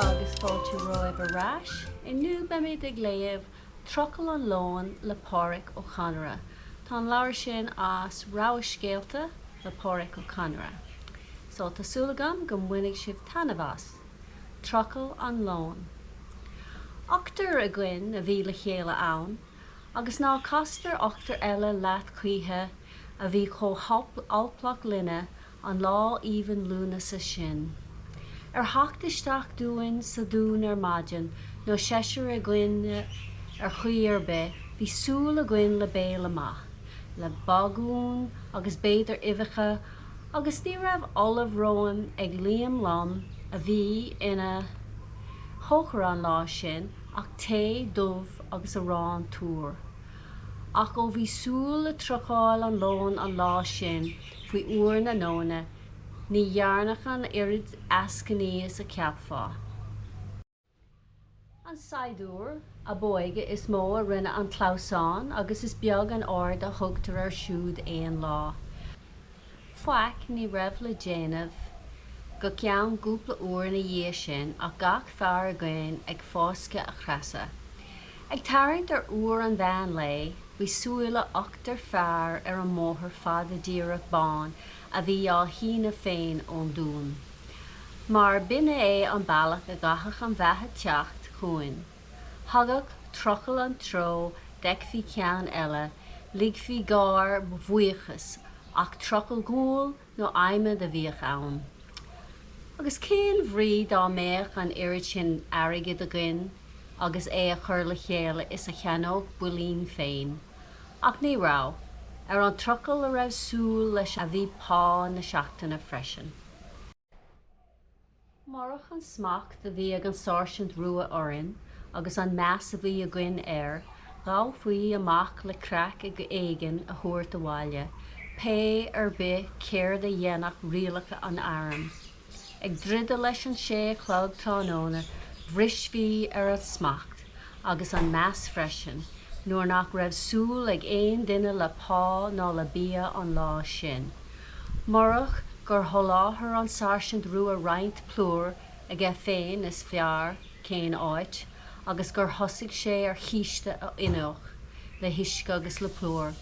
Agus fáilte romhaibh ar ais. Inniu beimid ag léamh Trucail an Leoin le Pádraic Ó Conaire. Tá an leabhar sin as Rogha Scéalta le Pádraic Ó Conaire. So tá súil agam go mbainfidh sibh taitneamh as. Trucail an Leoin. Ochtar againn a bhí le chéile ann, agus ná castar ochtar eile leat choíche a bhí chomh halplach linne an lá aoibhinn Lúnasa sin. Ar theacht isteach dúinn sa dún ar maidin, nó seisear againne ar chaoi ar bith, bhí súil againn le béile maith, le bagún agus b'fhéidir uibheacha, Agus ní raibh ullamh romhainn ag Liam Lom a bhí ina chócaire an lá sin ach tae dubh agus arán úr. Ach ó bhí súil le trucail an leoin an lá sin faoi uair na nóna ní dhearnadh an oiread eascainí is a cheapfá. An saighdiúir ab óige is mó a rinne an clamhsán agus is beag an aird a thugtar air siúd aon lá. Faic ní raibh le déanamh go ceann cúpla uair ina dhiaidh sin ach gach fear againn ag fáisceadh a chreasa. Ag tarraingt ar uair an mheán lae, bhí súile ochtar fear ar an mbóthar fada díreach bán a bhí á shíneadh féin ón dún. Mar b'in é an bealach a gcaithfeadh an bheatha teacht chugainn. Thagadh trucail an treo, d'fheicfí ceann eile, ligfí gáir bhuíochais, ach trucail ghuail nó adhmaid a bhíodh ann. Agus cén bhrí dá mbeadh an oiread sin airgid againn agus é a chur le chéile is a cheannódh builín féin? Ach ní raibh. Ar an trucail a raibh súil leis a bhí pá na seachtaine freisin. Murach an smacht a bhí ag an Sáirsint Rua orainn agus an meas a bhí againn air, ghabhfaí amach le craic éigin a thabhairt abhaile, pé ar bith céard a dhéanfadh rialacha an airm. Ag druidim leis an sé a chlog tráthnóna, bhrisfí ar an smacht, agus an meas freisin, nuair nach raibh súil ag aon duine le pá ná le bia an lá sin. Murach gur sholáthair an Sáirsint Rua roinnt plúir aige féin is fearr cén áit, agus gur thosaigh sé ar chíste a fhuineadh le huisce agus le plúr.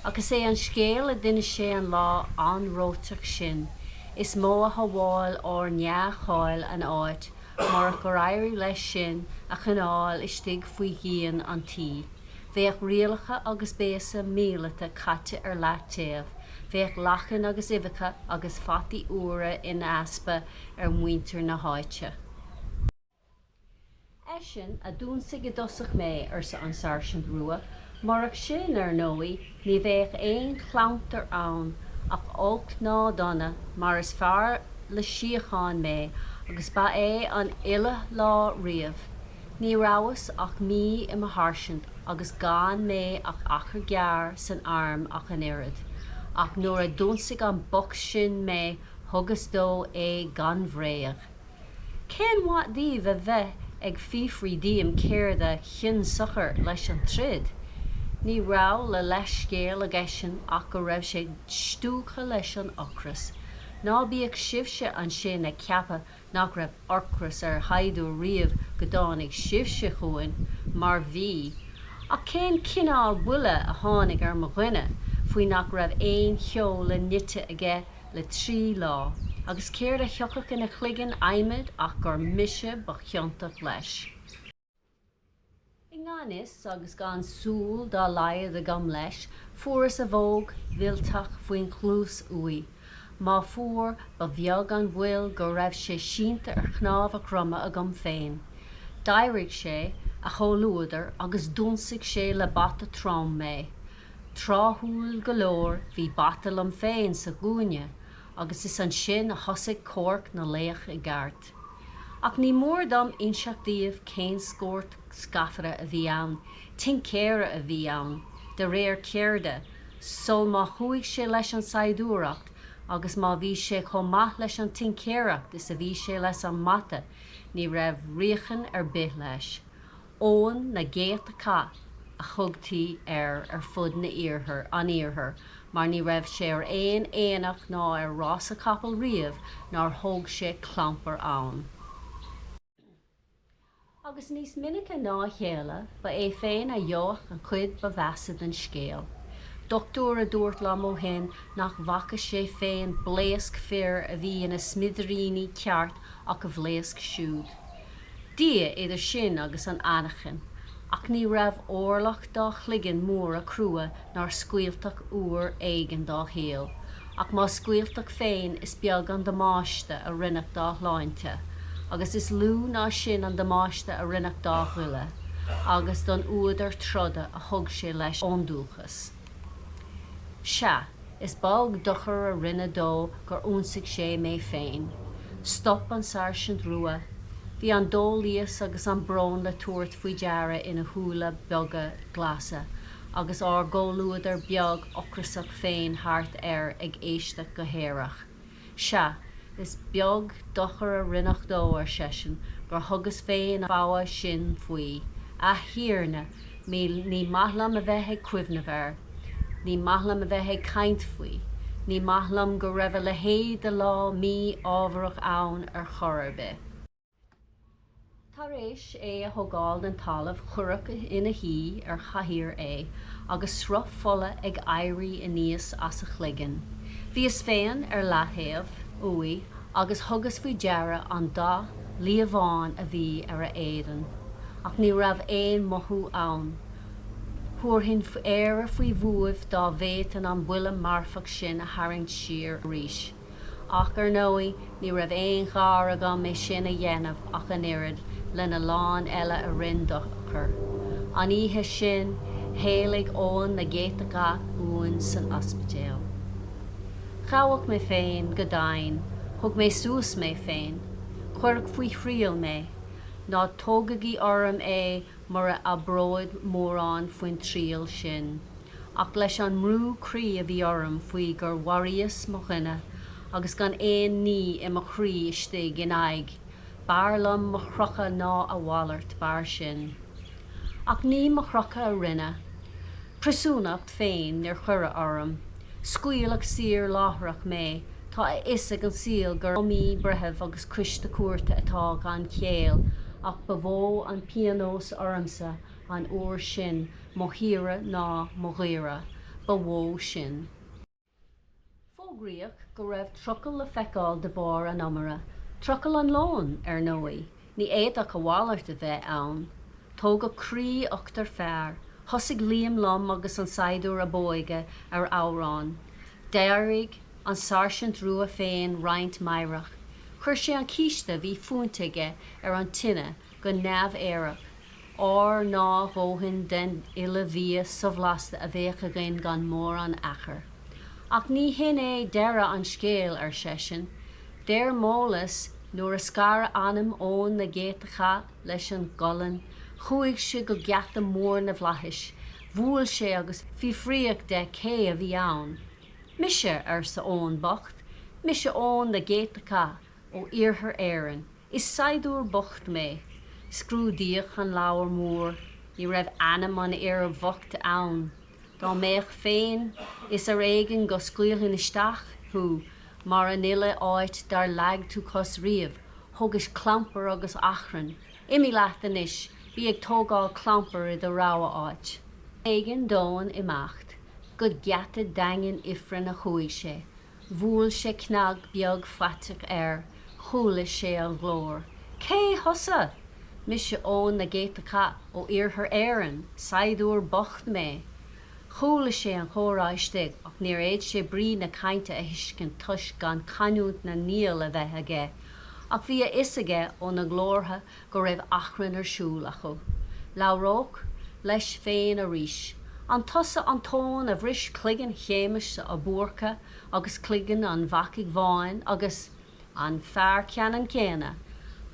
Ach is é an scéal a d'inis sé an lá anróiteach sin is mó a shábháil ár ndea-cháil an áit murach gur éirigh leis sinn a choinneáil istigh faoi dhíon an tí. Bheadh rialacha agus béasa míleata caite ar leataobh, bheadh lachain agus uibheacha agus fataí úra in easpa ar mhuintir na háite. Eisean a d'ionsaigh i dtosach mé, arsa an Sáirsint Rua. Murach sin, ar ndóigh, ní bheadh aon chlabhantar ann, ach olc ná dona, mar is fear le síocháin mé, agus ba é an uile lá riamh. Ní rabhas ach mí i mo sháirsint agus gan mé ach achar gearr san arm ach an oiread, ach nuair a d'ionsaigh an boc sin mé thugas dó é gan bhréag. Cén mhaith daoibh a bheith ag fiafraí díom céard a chionsiocair leis an troid? Ní raibh le leithscéal aigesean ach go raibh sé stiúgtha leis an ocras. Ná bíodh sibhse ansin ag ceapadh nach raibh ocras ar shaighdiúir riamh go dtáinig sibhse chugainn, mar bhí. Ach cén cineál buille a tháinig ar mo dhuine faoi nach raibh aon cheo le n-ite aige le trí lá, agus céard a thiocfadh ina chloigeann adhmaid ach gur mise ba chiontach leis. I ngan fhios agus gan súil dá laghad agam leis, fuaireas abhóg mhillteach faoin chluas uaidh. Má fuair, ba bheag an mhoill go raibh sé sínte ar chnámh a dhroma agam féin. D'éirigh sé, a chomhluadar, agus d'ionsaigh sé le bata trom mé. Tráthúil go leor bhí bata liom féin sa gcúinne agus is ansin a thosaigh comhrac na laoch i gceart. Ach ní mór dom inseacht daoibh cén scórt scafaire a bhí ann, tincéara a bhí ann, de réir ceirde, sul má chuaigh sé leis an saighdiúireacht agus má bhí sé chomh maith leis an tincéireacht is a bhí sé leis an mata ní raibh ríochan ar bith leis. Eoin na gCéadta Cath a thugtaí air ar fud na iarthair, an iarthair, mar ní raibh sé ar aon aonach ná ar rása capall riamh nár thóg sé clampar ann. Agus níos minice ná a chéile, ba é féin a gheobhadh an chuid ba mheasa den scéal. Dochtúir a dúirt liom ó shin nach bhfaca sé féin blaosc fir a bhí ina smidiríní ceart ach a bhlaosc siúd. Dia idir sinn agus an anachain, ach ní raibh orlach dá chloigeann mór crua nár scoilteadh uair éigin dá shaol, ach má scoilteadh féin is beag an damáiste a rinneadh dá shláinte, agus is lú ná sin an damáiste a rinneadh dá ghoile agus don fhuadar troda a thug sé leis ón dúchas. Sea, is beag dochar a rinneadh dó gur ionsaigh sé mé féin. Stop an Sáirsint Rua. Bhí an dólíos agus an brón le tabhairt faoi deara ina shúile beaga glasa, agus ár gcomhluadar beag ocrasach féin thart air ag éisteacht go haerach. Sea, is beag dochar a rinneadh dó, ar seisean, gur thugas féin an fogha sin faoi. A Thiarna! Ní maith liom a bheith ag cuimhneamh air. Ní maith liom a bheith ag caint faoi. Ní maith liom go raibh a leithéid de lá mí-ádhmharach ann ar chor ar bith. Tar éis é a thógáil den talamh cuireadh ina shuí ar chathaoir é agus sruth fola ag éirí aníos as a chloigeann. Bhíos féin ar leataobh uaidh agus thugas faoi deara an dath liathbhán a bhí ar a éadan. Ach ní raibh aon mhothú ann. Thabharfainn Éire faoi bhuaibh dá bhféadfainn an buille marfach sin a tharraingt siar arís. Ach, ar ndóigh, ní raibh aon ghair agam é sin a dhéanamh ach an oiread lena lán eile a rinn dochar. An oíche sin, d'éalaigh Eoghan na gCéadta Cat uainn san ospidéal. Gabhadh mé féin, go deimhin. Thug mé suas mé féin. Cuireadh faoi thriail mé. Ná tógaigí orm é mura abród mórán faoin triail sin, ach leis an mbrú croí a bhí orm faoi gur mharaíos mo dhuine agus gan aon ní i mo chroí istigh ina aghaidh, b'fhearr liom mo chrochadh ná a mhalairt, b'fhearr sin. Ach ní mo chrochadh a rinneadh. Príosúnacht féin níor cuireadh orm. Scaoileadh saor láithreach mé, tá a fhios ag an saol gur iomaí breitheamh agus coiste cúirte atá gan chéill ach ba mhó an pionós ormsa an uair sin mo shaoradh ná mo dhaoradh. Ba mhó sin. Fógraíodh go raibh trucail le feiceáil de bharr an iomaire, trucail an leoin, ar ndóigh, ní fhéadfadh a mhalairt a bheith ann. Tógadh croí ochtar fear. Thosaigh Liam Lom agus an saighdiúir ab óige ar amhrán. D'éirigh an Sáirsint Rua féin roinnt meidhreach. Chuir sé an císte a bhí fúinte aige ar an tine go neamh-aerach. Ár ndá dhóthain den uile bhia sobhlasta a bheadh againn gan mórán achair. Ach ní hin é deireadh an scéil, ar seisean. Deir m'eolas, nuair a scaradh anam Eoin na gCéadta Cat leis an gcolainn, chuaigh sé go geata mór na bhflaithis, bhuail sé agus fiafraíodh de cé a bhí ann. Mise, arsa Eoin bocht, mise Eoin na gCéadta Cat ó Iarthar Éireann. Is saighdiúir bocht mé. Scrúdaíodh an leabhar mór. Ní raibh ainm an fhir bhoicht ann. Dá mbeadh féin, is ar éigean go scaoilfinn isteach thú mar an uile áit dár leag tú cos riamh, thógais clampar agus achrann. Imigh leat anois, bí ag tógáil clampair i do rogha áit. B'éigean d'Eoin imeacht. Go geata daingean ifrinn a chuaigh sé. Bhuail sé cnag beag faiteach air. Chuala sé an glór. Cé thusa? Mise Eoin na gCéadta Cat ó Iarthar Éireann. Saighdiúir bocht mé. Chuala sé an chomhrá istigh ach níor fhéad sé brí na cainte a thuiscint toisc gan canúint na ngiall a bheith aige. Ach bhí a fhios aige ó na glórtha go raibh achrann ar siúl acu. Labhraíodh leis féin arís. An tusa an t-Eoin a bhris cloigeann Shéamais a' Búrca agus cloigeann an Bhacaigh Bháin agus. An fear ceannann céanna?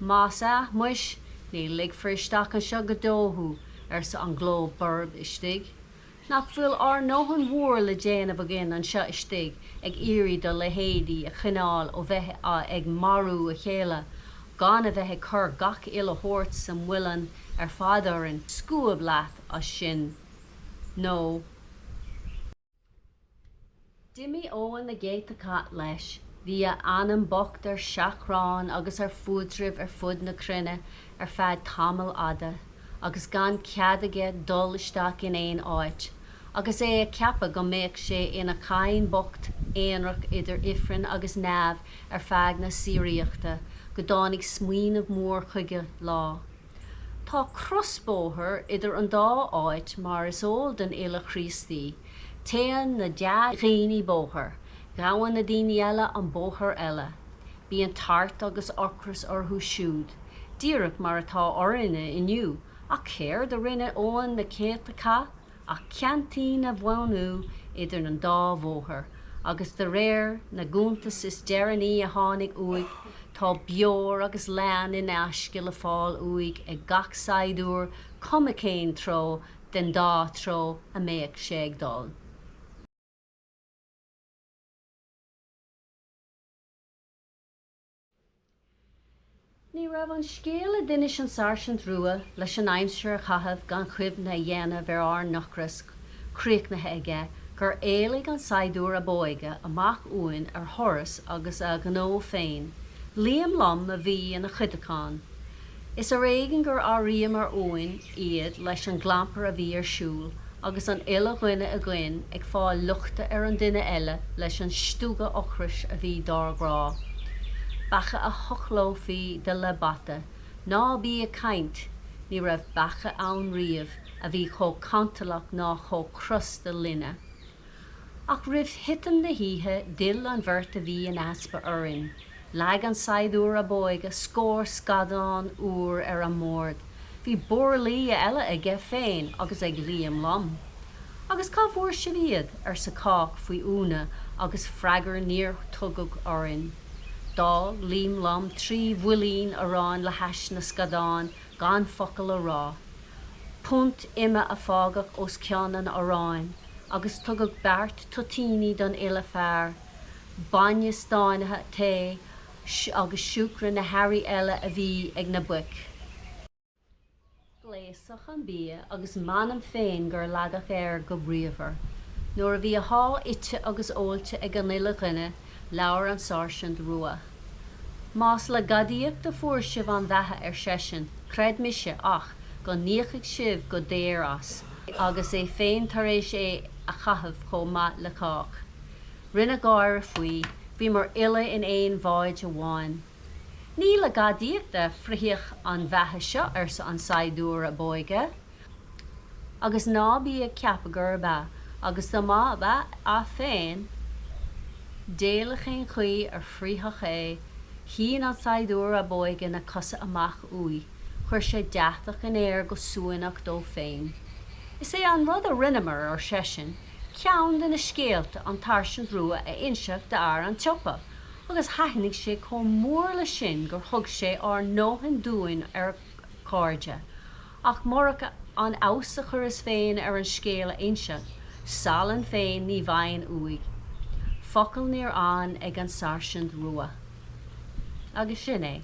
Más ea, muis, ní ligfear isteach anseo go deo thú, arsa an glór borb istigh. Nach bhfuil ár ndóthain mhór le déanamh againn anseo istigh ag iarraidh do leithéidí a choinneáil ó bheith ag marú a chéile, gan a bheith ag cur gach uile shórt sa muileann ar fad orainn, scuab leat as sin nó. D'imigh Eoin na gCéadta Cat leis. Bhí a anam bocht ar seachrán agus ar fuaidreamh ar fud na cruinne ar feadh tamaill fhada, agus gan cead aige dul isteach in aon áit, agus é ag ceapadh go mbeadh sé ina Chain bocht aonrach idir ifreann agus neamh ar feadh na síoraíochta, go dtáinig smaoineamh mór chuige lá. Tá crosbhóthar idir an dá áit mar is eol don uile Chríostaí. Téann na dea-dhaoine bóthar, gabhann na daoine eile an bóthar eile. Bíonn tart agus ocras orthu siúd, díreach mar atá orainne inniu, ach céard a rinne Eoin na Céadta Cath ach ceaintín a bhunú idir an dá bhóthar, agus de réir na gcuntas is deireanaí a tháinig uaidh, tá beoir agus leann in aisce le fáil uaidh ag gach saighdiúir, cuma cén treo den dá treo a mbeadh sé ag dul. Ní raibh an scéal a d'inis an Sáirsint Rua leis an aimsir a chaitheamh gan cuimhne a dhéanamh ar ár n-ocras críochnaithe aige gur éalaigh an saighdiúir ab óige amach uainn ar thuras agus a ghnó féin, Liam Lom a bhí ina chuideachán. Is ar éigean gur airíomar uainn iad leis an gclampar a bhí ar siúl agus an uile dhuine againn ag fáil lochta ar an duine eile leis an stuga ocrais a bhí dár gcrá. Beacha a thochlófaí de le bata, ná bí ag caint, ní raibh beacha ann riamh a bhí chomh cantalach ná chomh crosta linne. Ach roimh thitim na hoíche d'fhill an bheirt a bhí in easpa orainn. Leag an saighdiúir ab óige scór scadán úr ar an mbord. Bhí burlaí eile aige féin agus ag Liam Lom. Agus cá bhfuair sibh iad? arsa cách faoi ionadh agus freagra níor tugadh orainn. D'fhág Liam Lom 3 bhuilín aráin le hais na scadán gan focal a rá. Punt ime a fágadh os cionn an aráin agus tugadh beart toitíní don uile fear, bainne stánaithe, tae agus siúcra na hearraí eile a bhí ag na boic. Blaiseadh an bia agus m'anam féin gur leagadh air go bríomhar. Nuair a bhí a sháith ite agus ólte ag an uile dhuine, labhair an Sáirsint Rua. Más le gadaíocht a fuair sibh an bheatha, ar seisean, creid mise, ach go n-íocfaidh sibh go daor as, agus é féin tar éis é a chaitheamh chomh maith le cách. Rinneadh gáire faoi, bhíomar uile in aon bhád amháin. Ní le gadaíocht a fritheadh an bheatha seo, arsa an saighdiúir ab óige. Agus ná bí ag ceapadh gurb ea, agus dá mba ea féin, diabhal cén chaoi ar frítheadh é, shín an saighdiúir ab óige na cosa amach uaidh, chuir sé deatach in aer go suaimhneach dó féin. Is é an rud a rinneamar, ar seisean, ceann de na scéalta an tSáirsint Rua a inseacht d'fhear an tsiopa, agus thaitnigh sé chomh mór leis sin gur thug sé ár ndóthain dúinn ar cairde. Ach murach an fheabhas a chuireas féin ar an scéal a inseacht, salann féin ní bhfaighinn uaidh. Focal níor fhan ag an Sáirsint Rua. Agus sin é.